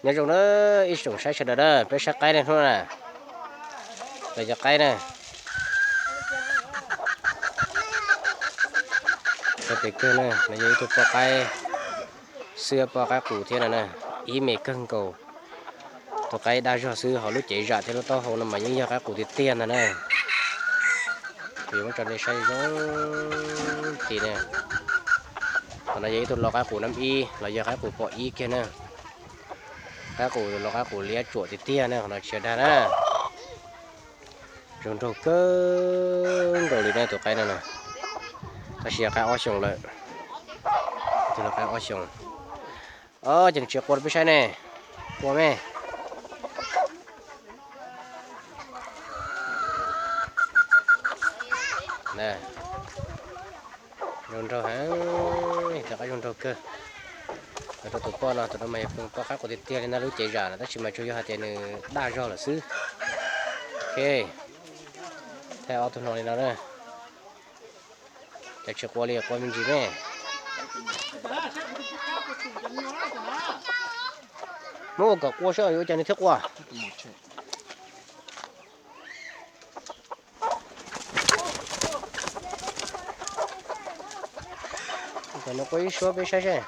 Nyob zoo na ib tsoom saib sawv daws na, peb saib qaib ne hnub na. Los yog qaib na. Qaib pem kawg na, no yog ib tug poj qaib xwb, poj qaib qus thiab no na, ib me kawg nkaus. Tus qaib daj zog xwb, ho lub cev zam thiab lub taub hau no mas yeej yog qaib qus tiag tiag ntag na. Kuv yuav muab tso nej saib zoo ti na. Qhov no yog ib tug lau qaib qus nab ib los yog qaib qus pom ib kiag na. Qaib qus lau qaib qus liab tsuam tiag tiag na, qhov no tsis yog dag na. Zoo nraug kawg nkaus li na tus qaib no na. Tab sis yog qaib ob xyoos lawm. Tus no qaib ob xyoos. Os, ces nws tsis qua rau peb saib ne. Qua me. Zoo nraug heev, tus qaib zoo nraug kawg. Los rau tus poj no, tus no mas yog poj qaib qus tiag tiag li ntag, lub cev zam lawm tab sis mas tsuas yog hais tias nws daj zog lawm xwb. Ok, thaij ob tug no li no na. Ces tsis qua li, qua me ntsis me. Muab ua kom qua saib yuav ua cas nws thiaj qua. Kom nws qua ib suab peb saib seb.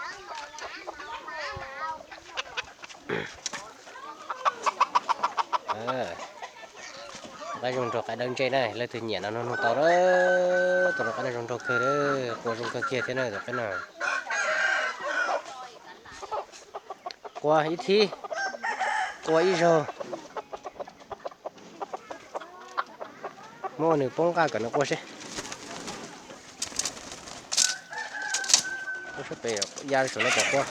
Qaib zoo nraug qaib dawb ntsej na, leej twg nyiam no nug nug tau. Tus no qaib no zoo nraug kawg, qua zoo kawg kiag thiab na tus qaib no. Qua ib thib, qua ib zaug. Muab nws poob nqaj kom nws qua seb. Poob sab pem, ya saum no kom qua.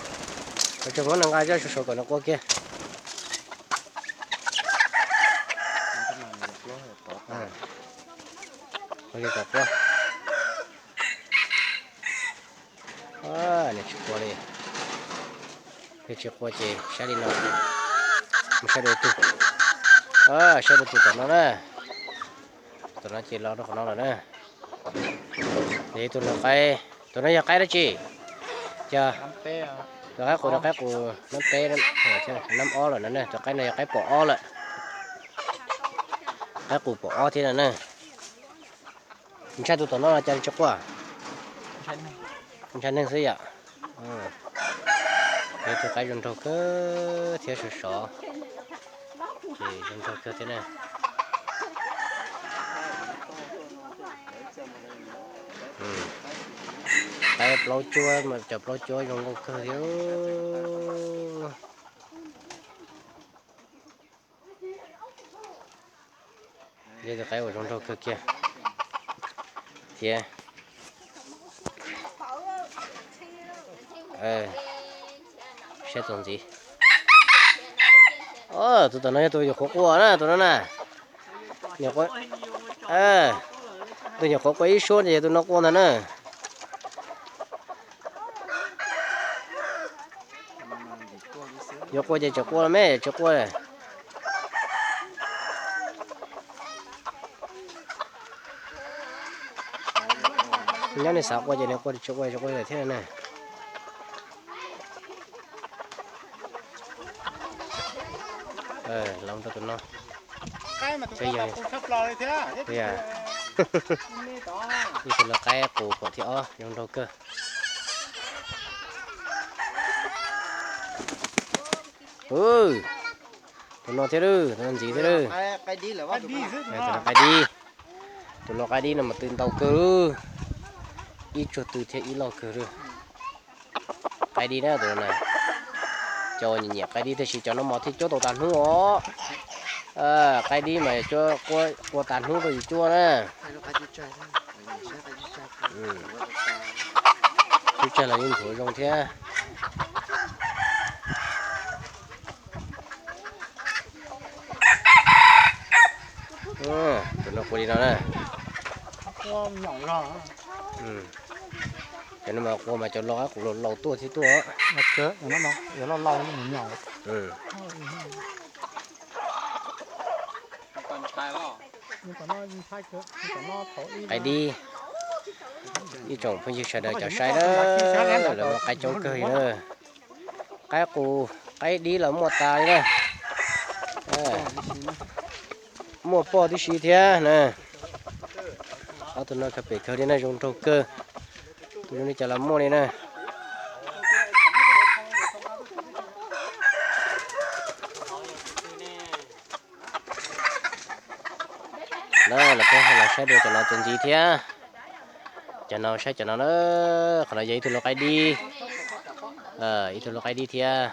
Tseem muab nws nqa zaj saum saud kom nws qua kiag. Kom qua. Nws tsis qua li. Nws tsis qua ces saib li no. Mus saib dua tus. Saib dua tus tom no na. Tom no ces los rau qhov no lawm na. Yog ib tug lau qaib, tus no yog qaib dab tsi? Yog lau qaib qus, no qaib qus nab peb, nab ob lawm no na, tus qaib no yog qaib pom ob lawm. Qaib qus pom ob thiab no na. Ntshai tus tom no los cas nws tsis qua? Ntshai neeg xwb yom. Yog tus qaib zoo nraug kawg thiab sov sov. Ces zoo nraug kawg thiab na. Qaib plaub cuab, cov plaub cuab zoo nkauj kawg thiab. Yog tus qaib uas zoo nraug kawg kiag thiab. Saib txuas ntxiv. Tus tom no yog tus nyuam qhuav qua na, tus no na. Tus nyuam qhuav qua ib suab ces yog tus no qua ntag na. Yuav qua ces tseem qua los me, tsis qua. Nyob nej xav qua ces nws qua, tsis qua tsis qua thiab na. Los rau tus no. Ib tug lau qaib qus pom thiab ob, zoo nraug kawg. Tus no thiab, tus no ntxiv thiab. Tus no qaib dib. Tus lau qaib dib no mas tw ntau kawg, ib tsuag tw thiab ib loj kawg li. Qaib dib na tus no na. Cov nyiam nyiam qaib dib tiam sis cov no mas thiaj cuab tau tas hnub os. Qaib dib mas cuab, qua tas hnub rau yus cuab na. Cuab tsawg los yeej nthuav zoo thiab. Tus no qua li no na. Cov no mas qua mas cov lau qaib qus laus laus tuaj thiab tuaj. Qaib dib, ib tsoom phooj ywg sawv daws cov saib na, lawv lau qaib coob kawg li na. Qaib qus qaib dib los muaj tas li na. Muaj poj tib si thiab na. Ob tug no khav pem kawg li na, zoo nraug kawg. Zoo li cas los muaj li na. Na, los peb los saib dua cov no tus ntxiv thiab. Cov no saib cov no na. Qhov no yog ib tug lau qaib dib, ib tug lau qaib dib thiab.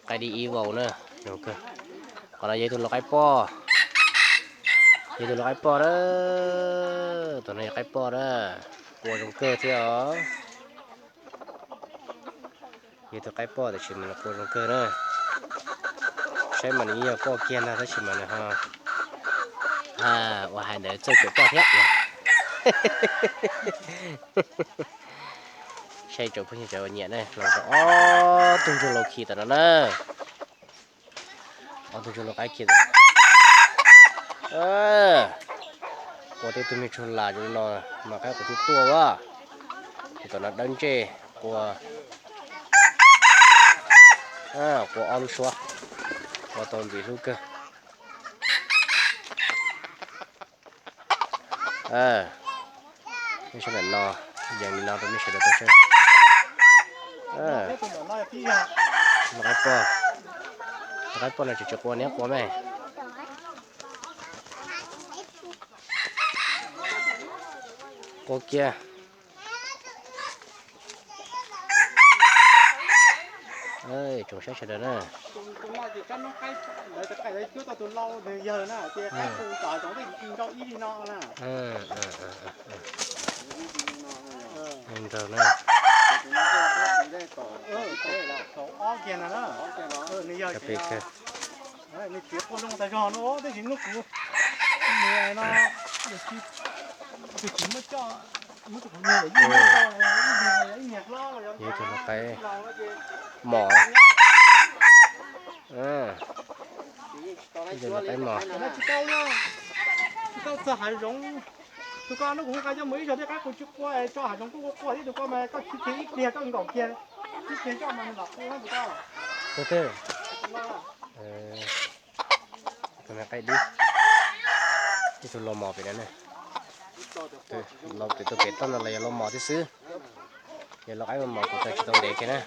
Qaib dib ib vauv na. Qhov no yog ib tug lau qaib poj. Yog ib tug lau qaib poj na. Tus no yog qaib poj na. Qua zoo kawg thiab os. Yog tus qaib poj tab sis mas nws qua zoo kawg na. Saib mas nws yeej yog poj kiag ntag tab sis mas nws ho, ha, uas hais ntawd txawj cuam poj thiab. Saib tsoom phooj ywg cov uas nyiam na, los rau ob tug ntsuag lau khi tam no na. Ob tug ntsuag lau qaib khi. Qua tej tug me tsuag las zoo li no mas qaib qus thiaj tuaj a. Ces tom no dawb ntsej qua, qua ob lub suab, qua tau ntxim hlub kawg. Nej saib ntawm no, yees li no rau nej sawv daws tau saib. Lau qaib poj, lau qaib poj no tseem tsis qua, neb qua me. Qua kiag. Tsoom saib sawv daws na. Nrau na. Ob kiag no na. Nws yog, nws txiv qua zoo tas zog no tab sis hnub kuv, nws no, tus tsis muab coj, muab tus qhov muag ib niag hlob los yog ib niag qaib mos, ib niag qaib mos. Tsis tau, tsis tau txog hav zoov. Tus ko hnub kuv nqa coj mus ib zaug thiab qaib qus tsis qua, tso hav zoov kuj qua qua thiab, tus ko mas koj tsis kiag ib pliag koj nkaum kiag, ib pliag coj mas nws mam qua tus ko. Tus me qaib dib, ib tug lau mos pem no ne, lau pem tus pem toj no los yog lau mos thiab xwb. Yog lau qaib mos kuv tso tsis tau ntev kiag na.